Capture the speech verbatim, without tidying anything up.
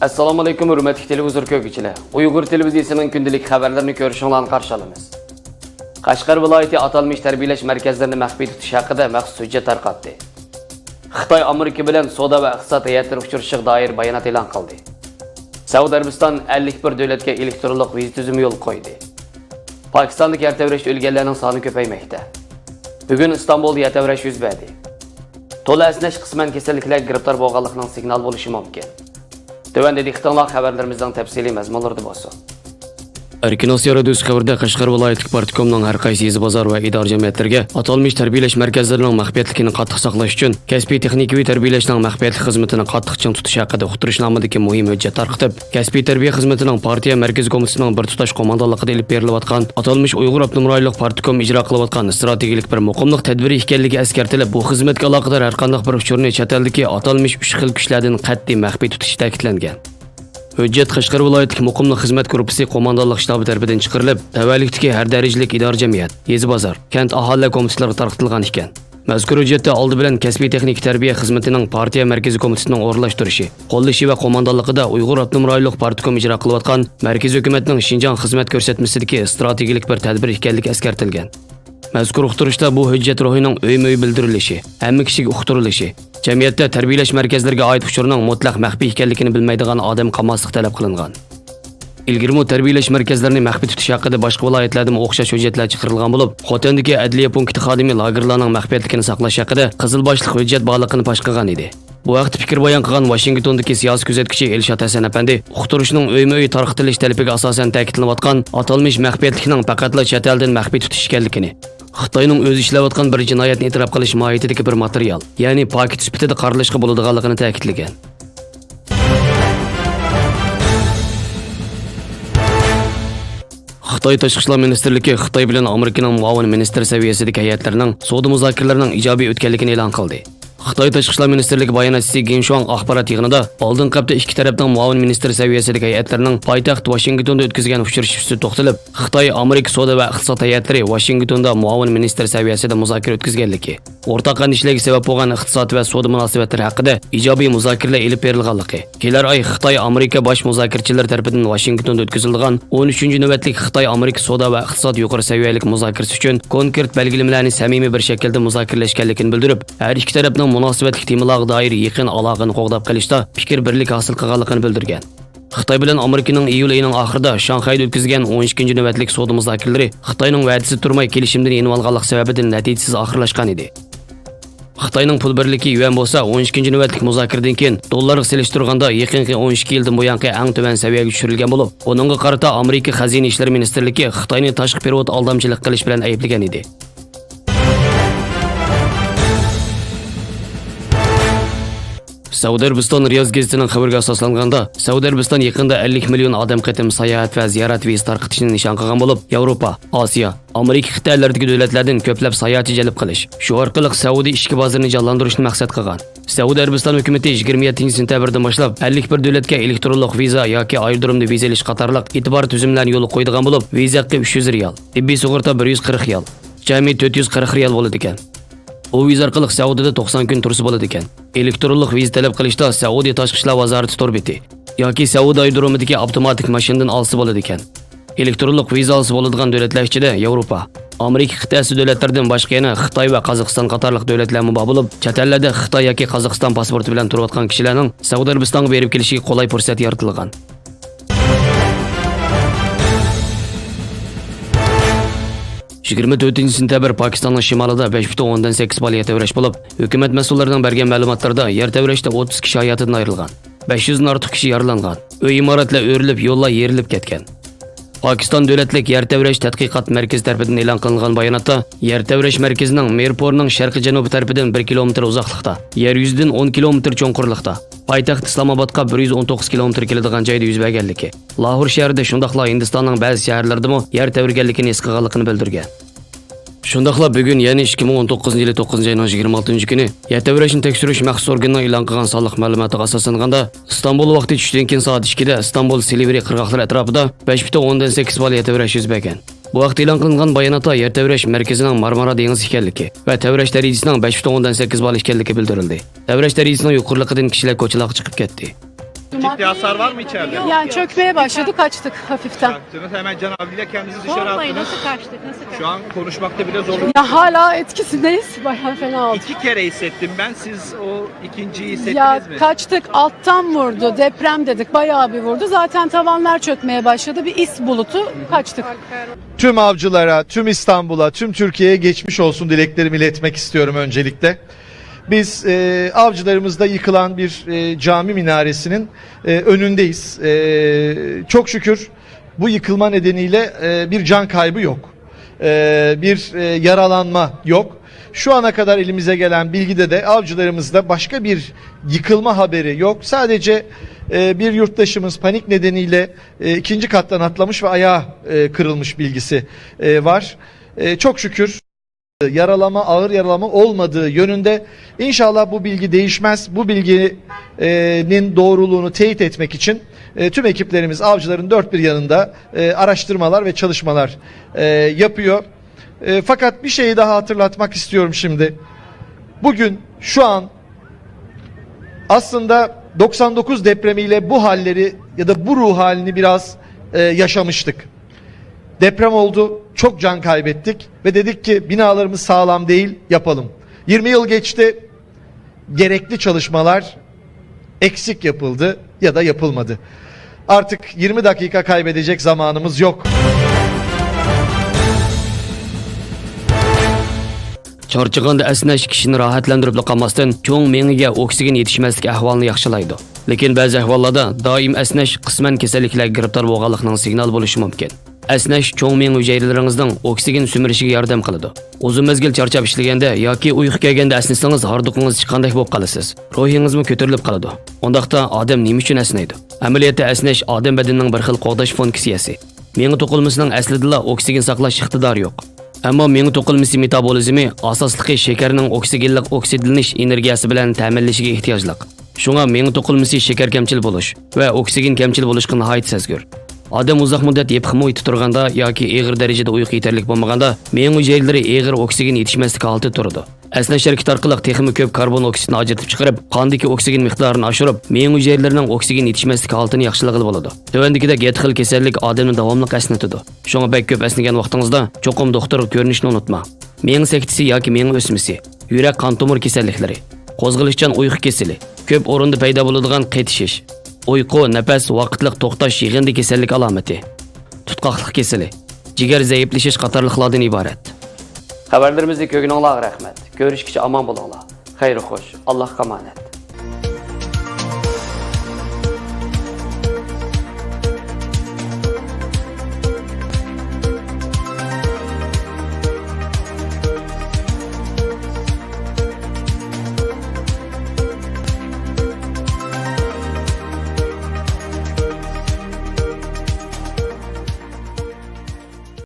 ئەسسالامۇئەلەيكۇم، ھۆرمەتلىك تېلېۋىزور كۆرگۈچىلەر. ئۇيغۇر تېلېۋىزىيىسىنىڭ كۈندىلىك خەۋەرلىرىنى كۆرۈشۈڭلارنى قارشى ئالىمىز. قەشقەر ۋىلايىتى ئاتالمىش تەربىيەلەش مەركەزلىرىنى مەخپىي تۇتۇش ھەققىدە مەخسۇس ھۆججەت تارقاتتى. خىتاي ئامېرىكا بىلەن سودا ۋە ئىقتىساد ھەيئەتلىرى ئۇچرىشىشىغا دائىر بايانات ئېلان قىلدى. سەئۇدى ئەرەبىستان ئەللىك بىر دۆلەتكە ئېلېكترونلۇق ۋىزا تۈزۈمى يولغا قويدى. پاكىستاندىكى يەر تەۋرەشتە ئۆلگەنلەرنىڭ سانى كۆپەيمەكتە. بۈگۈن ئىستانبۇلدا يەر تەۋرەش يۈز بەردى. تولا ئەسنەش قىسمەن كېسەللىكلەرگە گىرىپتار بولغانلىقنىڭ سىگنالى بولۇشى مۇمكىن. تۆۋەندە دىققىتىڭلار خەۋەرلىرىمىزنىڭ تەپسىلىي مەزمۇنلىرىدا بولسۇن. ئەركىن ئاسىيا رادىيوسى خەۋىرىدە قەشقەر ۋىلايەتلىك پارتكومنىڭ ھەر قايسى يېزا بازار ۋە ئىدارە جەمئىيەتلىرىگە ئاتالمىش تەربىيەلەش مەركەزلىرىنىڭ مەخپىيەتلىكىنى قاتتىق ساقلاش ئۈچۈن كەسپىي تېخنىكىۋى تەربىيەلەشنىڭ مەخپىيەتلىك خىزمىتىنى قاتتىق چىڭ تۇتۇش ھەققىدە ئۇقتۇرۇشنامىدىكى مۇھىم ھۆججەت تارقىتىپ، كەسپىي تەربىيە خىزمىتىنىڭ پارتىيە مەركىزىي كومىتېتىنىڭ بىر تۇتاش قوماندانلىقىدا ئېلىپ بېرىلىۋاتقان ئاتالمىش ئۇيغۇر ئاپتونوم رايونلۇق پارتكوم ئىجرا قىلىۋاتقان ئىستراتېگىيەلىك بىر مۇقىملىق تەدبىرى ئىكەنلىكى ئەسكەرتىلىپ، بۇ خىزمەتكە ئالاقىدار ھەرقانداق بىر ئۇچۇرنى چەت ئەلدىكى ئاتالمىش ئۈچ خىل كۈچلەردىن قەتئىي مەخپىي تۇتۇشى تەكىتلەنگەن. ھۆججەت قەشقەر ۋىلايەتلىك مۇقىملىق خىزمەت گۇرۇپپىسى قوماندانلىق شتابى تەرىپىدىن چىقىرىلىپ، تەۋەلىكتىكى ھەر دەرىجىلىك ئىدارە جەمئىيەت، يېزا بازار، كەنت ئاھالىلەر كومىتېتلىرىغا تارقىتىلغان ئىكەن. مەزكۇر ھۆججەتتە ئالدى بىلەن كەسپىي تېخنىكا تەربىيە خىزمىتىنىڭ پارتىيە مەركىزىي كومىتېتىنىڭ ئورۇنلاشتۇرۇشى، قوللىشى ۋە قوماندانلىقىدا ئۇيغۇر ئاپتونوم رايونلۇق پارتكوم ئىجرا قىلىۋاتقان مەركىزىي ھۆكۈمەتنىڭ شىنجاڭ خىزمەت كۆرسەتمىسىدىكى ئىستراتېگىيەلىك بىر تەدبىر ئىكەنلىكى ئەسكەرتىلگەن. مەزكۇر ئۇقتۇرۇشتا بۇ ھۆججەت روھىنىڭ ئۆيمۇ ئۆي بىلدۈرۈلۈشى، ھەممە كىشىگە ئۇقتۇرۇلۇشى، جەمئىيەتتە تەربىيەلەش مەركەزلىرىگە ئائىت ئۇچۇرنىڭ مۇتلەق مەخپىي ئىكەنلىكىنى بىلمەيدىغان ئادەم قالماسلىقى تەلەپ قىلىنغان. ئىلگىرىمۇ تەربىيەلەش مەركەزلىرىنى مەخپىي تۇتۇش ھەققىدە باشقا ۋىلايەتلەردىمۇ ئوخشاش ھۆججەتلەر چىقىرىلغان بولۇپ، خوتەندىكى ئەدلىيە پونكىتى خادىمى لاگېرلارنىڭ مەخپىيەتلىكىنى ساقلاش ھەققىدە قىزىل باشلىق ھۆججەت بارلىقىنى پاش قىلغان ئىدى. بۇ ھەقتە پىكىر بايان قىلغان ۋاشىنگتوندىكى سىياسىي كۆزەتكۈچى ئېلشات ھەسەن ئەپەندى ئۇقتۇرۇشنىڭ ئۆيمۇ ئۆي تارقىتىلىش تەلىپىگە ئاساسەن تەكىتلىنىۋاتقان ئاتالمىش مەخپىيەتلىكنىڭ پەقەتلا چەت ئەلدىن مەخپىي تۇتۇش ئىكەنلىكىنى، خىتاينىڭ ئۆزى ئىشلەۋاتقان بىر جىنايەتنى ئېتىراپ قىلىش ماھىيىتىدىكى بىر ماتېرىيال، يەنى پاكىت سۈپىتىدە قارىلىشقا بولىدىغانلىقىنى تەكىتلىگەن. خىتاي تاشقى ئىشلار مىنىستىرلىكى خىتاي بىلەن ئامېرىكىنىڭ مۇئاۋىن مىنىستىر سەۋىيەسىدىكى ھەيئەتلىرىنىڭ سودا مۇزاكىرىلىرىنىڭ ئىجابىي ئۆتكەنلىكىنى ئېلان قىلدى. خىتاي تاشقى ئىشلار مىنىستىرلىكى باياناتچىسى گېن شۇاڭ ئاخبارات يىغىنىدا ئالدىنقى ھەپتە ئىككى تەرەپنىڭ مۇئاۋىن مىنىستىر سەۋىيەسىدىكى ھەيئەتلىرىنىڭ پايتەخت ۋاشىنگتوندا ئۆتكۈزگەن ئۇچرىشىش ئۈستىدە توختىلىپ، خىتاي ئامېرىكا سودا ۋە ئىقتىساد ھەيئەتلىرى ۋاشىنگتوندا مۇئاۋىن مىنىستىر سەۋىيەسىدە مۇزاكىرە ئۆتكۈزگەنلىكى، ئورتاق ئەندىشىلەرگە سەۋەب بولغان ئىقتىساد ۋە سودا مۇناسىۋەتلىرى ھەققىدە ئىجابىي مۇزاكىرىلەر ئېلىپ بېرىلغانلىقى، كېلەر ئاي خىتاي ئامېرىكا باش مۇزاكىرىچىلىرى تەرىپىدىن ۋاشىنگتوندا ئۆتكۈزۈلىدىغان ئون ئۈچىنچى نۆۋەتلىك خىتاي ئامېرىكا سودا ۋە ئىقتىساد يۇقىرى سەۋىيەلىك مۇزاكىرىسى ئۈچۈن كونكرېت بەلگىلىمىلەرنى سەمىمىي بىر شەكىلدە مۇزاكىرىلەشكەنلىكىنى بىلدۈرۈپ، ھەر ئىككى تەرەپنىڭ مۇناسىۋەتلىك تېمىلارغا دائىر يېقىن ئالاقىنى قوغداپ قېلىشتا پىكىر بىرلىكى ھاسىل قىلغانلىقىنى بىلدۈرگەن. خىتاي بىلەن ئامېرىكىنىڭ ئىيۇل ئېيىنىڭ ئاخىرىدا شاڭخەيدە ئۆتكۈزگەن ئون ئىككىنچى نۆۋەتلىك سودا مۇزاكىرىلىرى خىتاينىڭ ۋەدىسىدە تۇرماي كېلىشىمدىن يېنىۋالغانلىق سەۋەبىدىن نەتىجىسىز ئاخىرلاشقان ئىدى. خىتاينىڭ پۇل بىرلىكى يۈەن بولسا ئون ئىككىنچى نۆۋەتلىك مۇزاكىرىدىن كېيىن دوللارغا سېلىشتۇرغاندا يېقىنقى ئون ئىككى يىلدىن بۇيانقى ئەڭ تۆۋەن سەۋىيەگە چۈشۈرۈلگەن بولۇپ، ئۇنىڭغا قارىتا ئامېرىكا خەزىنە ئىشلىرى مىنىستىرلىكى خىتاينى تاشقى پېرېۋوت ئالدامچىلىق قىلىش بىلەن ئەيىبلىگەن ئىدى. سەئۇدى ئەرەبىستان رىياز گېزىتىنىڭ خەۋىرىگە ئاساسلانغاندا، سەئۇدى ئەرەبىستان يېقىندا ئەللىك مىليون ئادەم قېتىم ساياھەت ۋە زىيارەت ۋىزا تارقىتىشنى نىشان قىلغان بولۇپ، ياۋروپا، ئاسىيا، ئامېرىكا قىتئەلىرىدىكى دۆلەتلەردىن كۆپلەپ ساياھەتچى جەلپ قىلىش، شۇ ئارقىلىق سەئۇدى ئىچكى بازىرىنى جانلاندۇرۇشنى مەقسەت قىلغان. سەئۇدى ئەرەبىستان ھۆكۈمىتى يىگىرمە يەتتىنچى سېنتەبىردىن باشلاپ ئەللىك بىر دۆلەتكە ئېلېكترونلۇق ۋىزا ياكى ئايرودرومدا ۋىزا ئېلىش قاتارلىق ئېتىبار تۈزۈملەرنى يولغا قويىدىغان بولۇپ، ۋىزا ھەققى ئۈچ يۈز رىيال، تىببىي سۇغۇرتا بىر يۈز قىرىق رىيال، جەمئىي تۆت يۈز قىرىق رىيال بولىدىكەن. بۇ ۋىزا ئارقىلىق سەئۇدىدە توقسان كۈن تۇرسا بولىدىكەن. ئېلېكترونلۇق ۋىزا تەلەپ قىلىشتا سەئۇدى تاشقى ئىشلار ۋازارىتى تور بېتى ياكى سەئۇدى ئايرودرومىدىكى ئاپتوماتىك ماشىنىدىن ئالسا بولىدىكەن. ئېلېكترونلۇق ۋىزا ئالسا بولىدىغان دۆلەتلەر ئىچىدە ياۋروپا، ئامېرىكا قىتئەسى دۆلەتلىرىدىن باشقا يەنە خىتاي ۋە قازاقىستان قاتارلىق دۆلەتلەرمۇ بار بولۇپ، چەت ئەللەردە خىتاي ياكى قازاقىستان پاسپورتى بىلەن تۇرۇۋاتقان كىشىلەرنىڭ سەئۇدى ئەرەبىستانغا بېرىپ كېلىشىگە قولاي پۇرسەت يارىتىلغان. يىگىرمە تۆتىنچى سېنتەبىر پاكىستاننىڭ شىمالىدا بەش پۈتۈن ئوندىن سەككىز بالىيە تەۋرەش بولۇپ، ھۆكۈمەت مەسئۇللىرىنىڭ بەرگەن مەلۇماتلىرىدا يەر تەۋرەشتە ئوتتۇز كىشى ھاياتىدىن ئايرىلغان، بەش يۈزدىن ئارتۇق كىشى يارىلانغان، ئۆي ئىمارەتلەر ئۆرۈلۈپ، يوللار يېرىلىپ كەتكەن. پاكىستان دۆلەتلىك يەر تەۋرەش تەتقىقات مەركىزى تەرىپىدىن ئېلان قىلىنغان باياناتتا، يەر تەۋرەش مەركىزىنىڭ مىرپورنىڭ شەرقىي جەنۇبى تەرىپىدىن بىر كىلومېتىر ئۇزاقلىقتا، يەر يۈزىدىن ئون كىلومېتىر چوڭقۇرلۇقتا، پايتەخت ئىسلامئابادقا بىر يۈز ئون توققۇز كىلومېتىر كېلىدىغان جايدا يۈز بەرگەنلىكى، لاھور شەھىرىدە، شۇنداقلا ھىندىستاننىڭ بەزى شەھەرلىرىدىمۇ يەر تەۋرىگەنلىكىنى ھېس قىلغانلىقىنى بىلدۈرگەن. شۇنداقلا بۈگۈن، يەنى ئىككى مىڭ ئون توققۇزىنچى يىلى توققۇزىنچى ئاينىڭ يىگىرمە ئالتىنچى كۈنى يەر تەۋرەشنى تەكشۈرۈش مەخسۇس ئورگىنىنىڭ ئېلان قىلغان سانلىق مەلۇماتىغا ئاساسلانغاندا، ئىستانبۇل ۋاقتى چۈشتىن كېيىن سائەت ئىككىدە ئىستانبۇل سىلىۋرى قىرغاقلىرى ئەتراپىدا بەش پۈتۈن ئوندىن سەككىز بالىيە تەۋرەش يۈز بەرگەن. بۇ ھەقتە ئېلان قىلىنغان باياناتتا يەر تەۋرەش مەركىزىنىڭ مارمارا دېڭىزى ئىكەنلىكى ۋە تەۋرەش دەرىجىسىنىڭ بەش پۈتۈن ئوندىن سەككىز بال ئىكەنلىكى بىلدۈرۈلدى. تەۋرەش دەرىجىسىنىڭ يۇقىرىلىقىدىن كىشىلەر كوچىلارغا چىقىپ كەتتى. Ciddi hasar var mı içeride? Yani çökmeye başladı, kaçtık hafiften. Kalktınız, hemen Can abiyle kendinizi dışarı attınız. Korkmayın, nasıl kaçtık, nasıl kaçtık? Şu an konuşmakta bile zorluk. Ya hala etkisindeyiz, bayağı fena oldu. İki kere hissettim ben, siz o ikinciyi hissettiniz mi? Ya kaçtık, alttan vurdu, deprem dedik, bayağı bir vurdu. Zaten tavanlar çökmeye başladı, bir is bulutu, kaçtık. Tüm avcılara, tüm İstanbul'a, tüm Türkiye'ye geçmiş olsun dileklerimi iletmek istiyorum öncelikle. Biz e, Avcılarımızda yıkılan bir e, cami minaresinin e, önündeyiz. E, çok şükür bu yıkılma nedeniyle e, bir can kaybı yok. E, bir e, yaralanma yok. Şu ana kadar elimize gelen bilgide de Avcılarımızda başka bir yıkılma haberi yok. Sadece e, bir yurttaşımız panik nedeniyle e, ikinci kattan atlamış ve ayağı e, kırılmış bilgisi e, var. E, çok şükür yaralama, ağır yaralama olmadığı yönünde. İnşallah bu bilgi değişmez. Bu bilginin doğruluğunu teyit etmek için e, tüm ekiplerimiz Avcılar'ın dört bir yanında e, araştırmalar ve çalışmalar e, yapıyor. E, fakat bir şeyi daha hatırlatmak istiyorum şimdi. Bugün, şu an aslında doksan dokuz depremiyle bu halleri ya da bu ruh halini biraz e, yaşamıştık. Deprem oldu, çok can kaybettik ve dedik ki binalarımız sağlam değil, yapalım. Yirmi yıl geçti, gerekli çalışmalar eksik yapıldı ya da yapılmadı. Artık yirmi dakika kaybedecek zamanımız yok. چارچىغاندا ئەسنەش كىشىنى راھەتلەندۈرۈپلا قالماستىن، چوڭ مېڭىگە ئوكسىگېن يېتىشمەسلىك ئەھۋالىنى ياخشىلايدۇ. لېكىن بەزى ئەھۋاللاردا دائىم ئەسنەش قىسمەن كېسەللىكلەرگە گىرىپتار بولغانلىقنىڭ سىگنالى بولۇشى مۇمكىن. ئەسنەش چوڭ مېڭە ھۈجەيرىلىرىڭىزنىڭ ئوكسىگېن سۈمۈرۈشىگە ياردەم قىلىدۇ. ئۇزۇن مەزگىل چارچاپ ئىشلىگەندە ياكى ئۇيقۇ كەلگەندە ئەسنىسىڭىز، ھاردۇقىڭىز چىققاندەك بولۇپ قالىسىز. روھىڭىزمۇ كۆتۈرۈلۈپ قالىدۇ. ئۇنداقتا ئادەم نېمە ئۈچۈن ئەسنەيدۇ؟ ئەمەلىيەتتە ئەسنەش ئادەم بەدىنىنىڭ بىر خىل قوغداش فۇنكسىيەسى. مېڭە توقۇلمىسىنىڭ ئەسلىدىلا ئوكسىگېن ساقلاش ئىقتىدارى يوق. ئەمما مېڭە توقۇلمىسى مېتابولىزمى ئاساسلىقى شېكەرنىڭ ئوكسىگېنلىق ئوكسىدلىنىش ئېنېرگىيەسى بىلەن تەمىنلىشىگە ئېھتىياجلىق. شۇڭا مېڭە توقۇلمىسى شېكەر كەمچىل بولۇش ۋە ئوكسىگېن كەمچىل بولۇشقا ناھايىتى سەزگۈر. ئادەم ئۇزاق مۇددەت يېپىقمۇ يېتە تۇرغاندا ياكى ئېغىر دەرىجىدە ئۇيقۇ يېتەرلىك بولمىغاندا، مېڭە ھۈجەيرىلىرى ئېغىر ئوكسىگېن يېتىشمەسلىك ھالىتىدە تۇرىدۇ. ئەسنەش ھەرىكىتى ئارقىلىق تېخىمۇ كۆپ كاربون ئوكسىدنى ئاجرىتىپ چىقىرىپ، قاندىكى ئوكسىگېن مىقدارىنى ئاشۇرۇپ، مېڭە ھۈجەيرىلىرىنىڭ ئوكسىگېن يېتىشمەسلىك ھالىتىنى ياخشىلىغىلى بولىدۇ. تۆۋەندىكىدەك يەتتە خىل كېسەللىك ئادەمنى داۋاملىق ئەسنىتىدۇ. شۇڭا بەك كۆپ ئەسنىگەن ۋاقتىڭىزدا چوقۇم دوختۇرغا كۆرۈنۈشنى ئۇنتۇماڭ. مېڭە سەكتىسى ياكى مېڭە ئۆسمىسى، يۈرەك قان تومۇر كېسەللىكلىرى، قوزغىلىشچان ئۇيقۇ كېسىلى، كۆپ ئورۇندا پەيدا بولىدىغان قېتىشىش، ئۇيقۇ، نەپەس ۋاقىتلىق توختاش يىغىندى كېسەللىك ئالامىتى، تۇتقاقلىق كېسىلى، جىگەر زەئىپلىشىش قاتارلىقلاردىن ئىبارەت. خەۋەرلىرىمىزنى كۆرگىنىڭلارغا رەھمەت. كۆرۈشكىچە ئامان بولۇڭلار. خەير خوش. ئاللاھقا ئامانەت.